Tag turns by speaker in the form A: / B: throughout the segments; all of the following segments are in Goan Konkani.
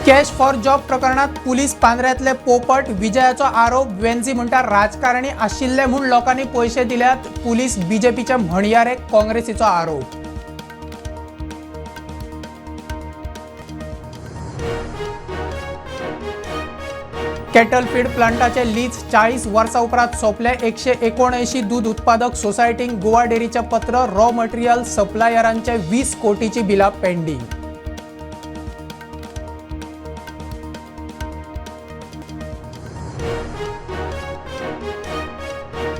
A: कॅश फॉर जॉब प्रकरणात पुलीस पांदऱ्यांतले पोपट. विजयाचो आरोप. वेन्झी म्हणटा राजकारणी आशिल्ले म्हूण लोकांनी पयशे दिल्यात. पुलीस बीजेपीच्या म्हणयारे. काँग्रेसीचो आरोप. कॅटल फीड प्लांटाचे लीज 40 वर्सां उपरांत सोंपले. 179 दूद उत्पादक सोसायटींक गोवा डेअरीचें पत्र. रॉ मटेरियल सप्लायरांचे 20 कोटीची बिलां पेंडींग.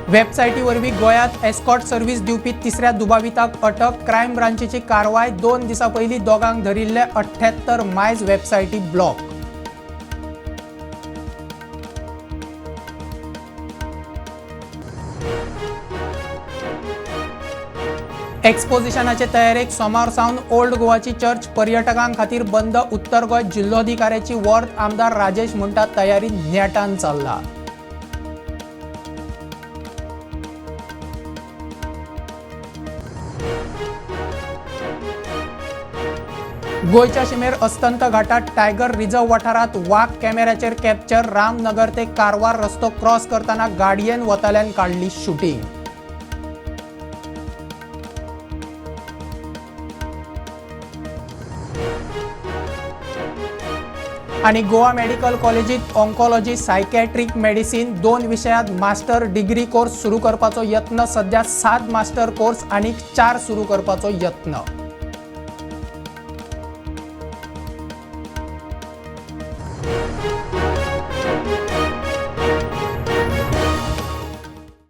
A: वेबसायटी वरवीं गोंयांत एस्कॉर्ट सर्व्हिस दिवपी तिसऱ्या दुबाविताक अटक. क्रायम ब्रांचीची कारवाय. 2 दिसां पयलीं दोगांक धरिल्ले 78 मायज वेबसायटी ब्लॉक. एक्सपोजिशनाचे तयारेक सोमार सावन ओल्ड गोवाची चर्च पर्यटकां खातीर बंद. उत्तर गोंय जिल्लोधिकाऱ्याची वॉर्द. आमदार राजेश म्हणटा तयारी नेटान चल्ला. गोंयच्या शिमेर अस्तंत घाटात टायगर रिझर्व्ह वाठारांत वाग कॅमेऱ्याचेर कॅप्चर. रामनगर ते कारवार रस्तो क्रॉस करतना गाडयेन वतल्यान काडली शुटींग. आनी गोवा मेडिकल कॉलेजीत ऑन्कोलॉजी, सायकॅट्रीक मेडिसीन 2 विशयांत मास्टर डिग्री कोर्स सुरू करपाचो यत्न. सध्या 7 मास्टर कोर्स आनीक 4 सुरू करपाचो यत्न.